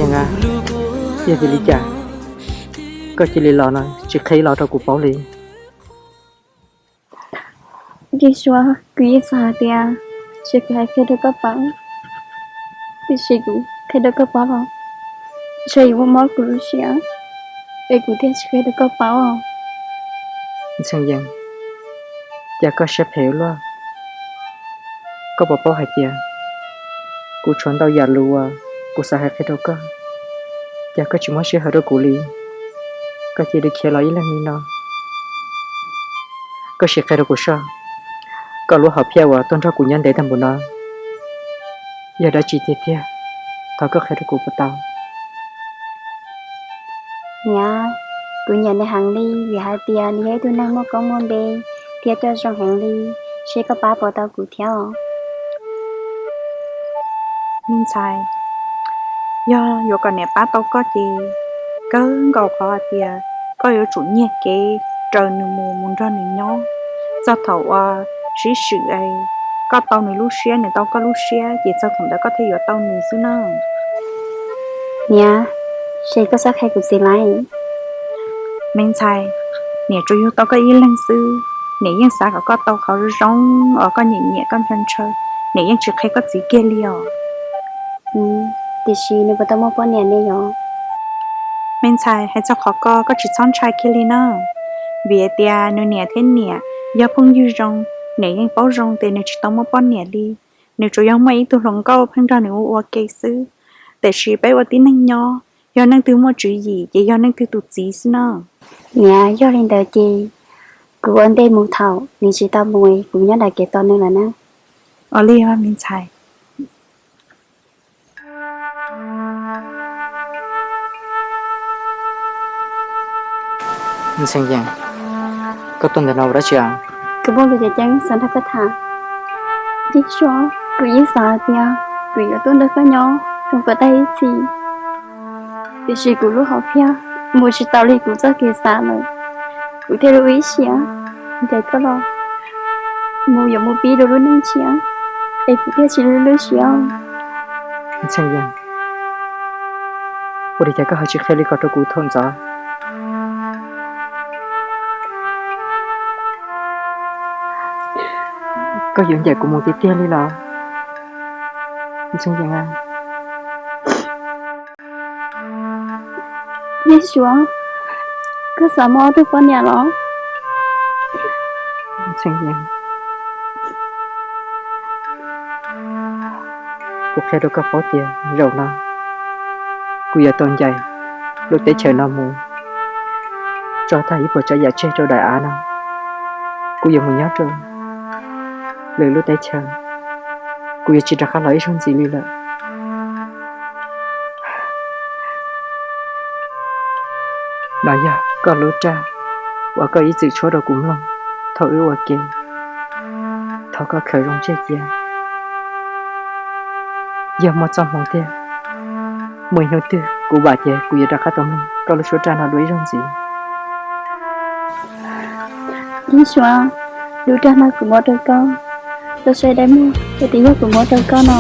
Yog vim li cas koj cia li los no tsis qhia los rau kuv paub li? Yeej Suav, kuv yeej xav hais tias ces kuv hais qhia rau koj paub, tiam sis kuv qhia rau koj paub los ntshe yuav muab mob kuv lub siab, es kuv thiaj tsis qhia rau koj paub. Ntxhee Yees, cas koj siab phem ua luaj? Koj puas paub hais tias kuv tshuav ntau yam lus uas kuv xav hais qhia rau koj, cas koj tsis muab sij hawm rau kuv li? Koj cia li khiav los ib leeg li no. Koj sim qhia rau kuv soj, koj lub hom phiaj uas tuaj nrog kuv nyob ntev tag npaum no yog dab tsi tiag tiag? Thov koj qhia rau kuv puas tau? Niam, kuv nyiam nws heev li vim hais tias nws yog ib tug neeg muaj koob muaj npe thiab coj zoo heev li, seb koj pab puas tau kuv thiab os. Me ntxhais, yog yuav kom niam pab tau koj ces kawg nkaus qhov hais tias koj yuav tsum nyiag kev raws nws mus, mus nrog nws nyob. Txog thaum uas sib swm es koj tau nws lub siab, nws tau koj lub siab, ces txog thaum ntawd koj thiaj yuav tau nws xwb na. Niam, ces koj xav qhia kuv txiv laiv? Me ntxhais, niam tsuas yug tau koj ib leeg xwb, niam yeej xav kom koj tau qhov zoo zoo uas koj nyiam nyiam koj ntshaw ntshaw, niam yeej tsis qhia koj txiv kiag li os. Tiam sis nws puas tau muaj poj niam ne yom? Me ntxhais, hais txog qhov ko koj tsis txhob ntshai kiag li na, vim hais tias nws niam thiab niam yog phooj ywg zoo, niam yeej paub zoo tias nws tsis tau muaj poj niam li. Nws tsuas yog muaj ib tug hluas nkauj pheej nrog nws ua ua ke xwb. Tiam sis peb ua tib neeg nyob, yog leej twg muaj tswv yim ces yog leej twg tus txiv xwb na. Niam, yog li ntawd ces kuv ua ntej mus thaum nws tsis tau mus, kuv nyob nram kev tos nws lawm na. Ua li os me ntxhais. Ntxhee Yees, koj tuaj ntawm no ua dab tsi os? Kuv muaj lus ceev ceev xav nrog koj tham. Yeej Suav, kuv yeej xav hais tias kuv yuav tuaj nrog koj nyob zoo kom tag ib txhis, tiam sis kuv lub hom phiaj mus tsis taus li kuv txoj kev xav lawm. Kuv thiaj li ua ib siab ncaim koj los mus yuav mus pib rau lub neej tshiab, es kuv thiaj tsis lwj lub siab. Ntxhee Yees, ua li cas koj ho tsis qhia li ko rau kuv thaum ntxov? Koj yuav ncaim kuv mus tiag tiag li los? Ntxhee Yees, Yeej Suav, koj xav muaj ob tug poj niam los? Ntxhee Yees, kuv qhia rau koj paub tias zaum no kuv yuav tau ncaim lub teb chaws no mus, tso tag ib puas tsav yam tseg rau daim av no. Kuv yuav mus nyob rau lwm lub teb chaws, kuv yuav tsis rov qab los ib zaug ntxiv li lawm. No yog koj lub raj uas koj ib txwm tshuab rau kuv mloog thaum wb ua ke. Thov koj khaws zoo tseg cia. Yog muaj txoj hmoo tiag, muaj ib hnub twg kuv vam tias kuv yuav rov qab tau mloog koj lub suab raj no dua ib zaug ntxiv. Yeej Suav, lub raj no kuv muab rau koj, koj saib dai muag hais tias yog kuv muab rau koj no,